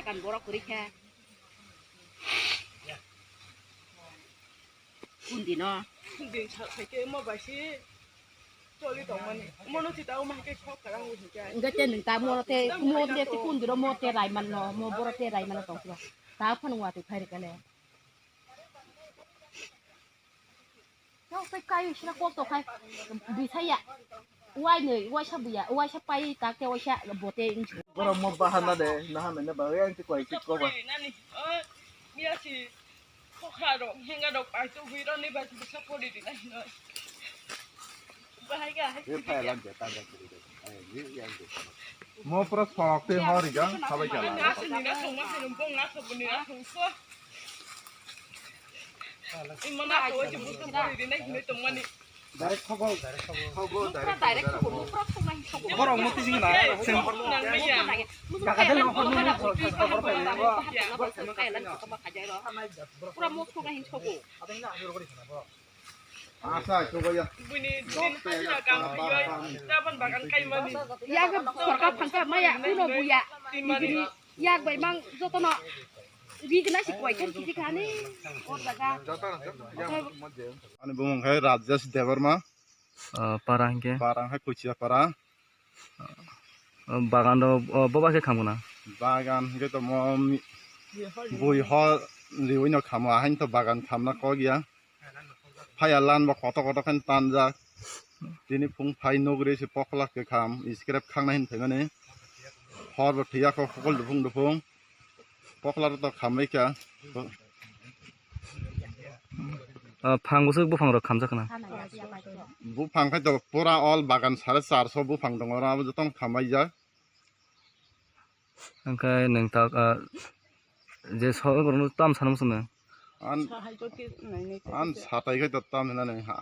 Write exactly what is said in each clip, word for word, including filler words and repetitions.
Kan borok kwrwi khe. Kundi no. Kundi sa khaike mo bai si choli tongmani. Mono chita o ma khe khok karang wi hingke. Enggak te nung ta mo te mo te te kundi ro mo te rai man no mo boro te rai man no tong kro. Ta phan wa te khai kale. Kau sai kai sira kok to khai. Bisaya. Wai nei, waisa buya, waisa pai tak te waisa bote. Borok mo bahana de, naha mene ba yang ti koi ti ko ba. Nani, oh, biya si, kokha rok, henga rok, pai tu hui rok ni ba bisa pori di nai no. Bahai ga, hai. Ye phai lang de, ta ga kiri de. Ai, ye yang de. Mo pura sok te hori ga, sabai ga la. Nasa ni na thong ma, hai rong bong na thong ni na thong so. Imana ko je busu pori di nai hinoi tongmani. Direct khobo, direct khobo. Khobo, direct khobo. Borok muti sing na. Nang maya. Pura mok song hin sogo. Asa, choba ya. Buini din hajira kam khiyoi. Taban bagan kaimani. Ya ke sorkar phangka maya, uno buya. Timani. Yak bai mang jotono ri gwnai si koi khe kiti khani o jaga. Ani bumung hai Rajesh Debbarma. Ah, para hingke? Para hai Kuchia para. Ah, bagan do, oh, boba khe khamguna? Bagan hingke to mo mi-, bui ho riwi no khamo, ahain to bagan khamna kok ya. Phaya lan bo koto koto khe tanjak. Tini phung phai nugri se pokla kwkham, scrap khangna hin phaimani. Hor bo thwiya kho, hokol duphung duphung. Pokla rok to khambai kha. Ah, phang bwswk buphang rok khamjak khna? Buphang khai to pura all bagan sare charso buphang tongo, abo jotono khambai jak. Hingke nwng tak, ah, je so borokno tam sana muchung nai? An, an satai khai to tam hinani ha.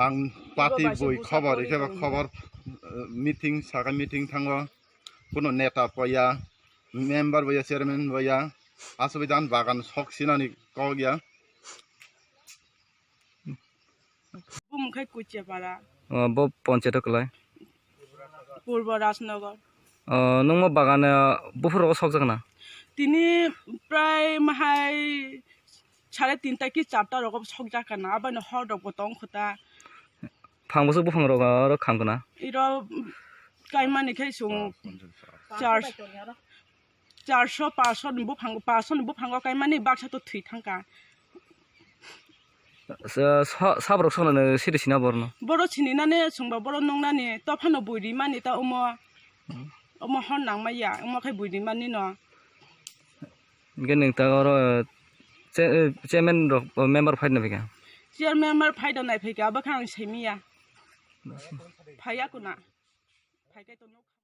Ang pati bui khobor, ikhe ba khobor, eh, meeting, saka meeting thango. Kuno neta poya, member boya, chairman boya, asubida an bagan sok sinani kok ya. Bumung khai Kuchia para. O, bo ponchayato kwlai? Purbo Rajnagar. O, nwng mo bagan, eh, buphur rogo sokjak na? Tini prai mahai sare tinta ki charta rogo sokjak na, aboni hor rok bo tong kho ta. Phang bwswk buphang rok oro kham kna? Iro kaimani khai chwng char, charso, paanso ni buphango, paanso ni buphango kaimani baksa to thwi thangka. Sa, sa, sabrok soknani siri sina borno? Boro sininani chwngba boro nungnani, tophano bui rimani ta omo, omo hor nangmaya, omo khai bui rimani no. Hingke nwng ta oro, che-, chairman rok, member phai nai phaikha? Chairman member phai da nai phaikha, abo khe ang simiya. Phaiya kuna. Phaikai to nuk.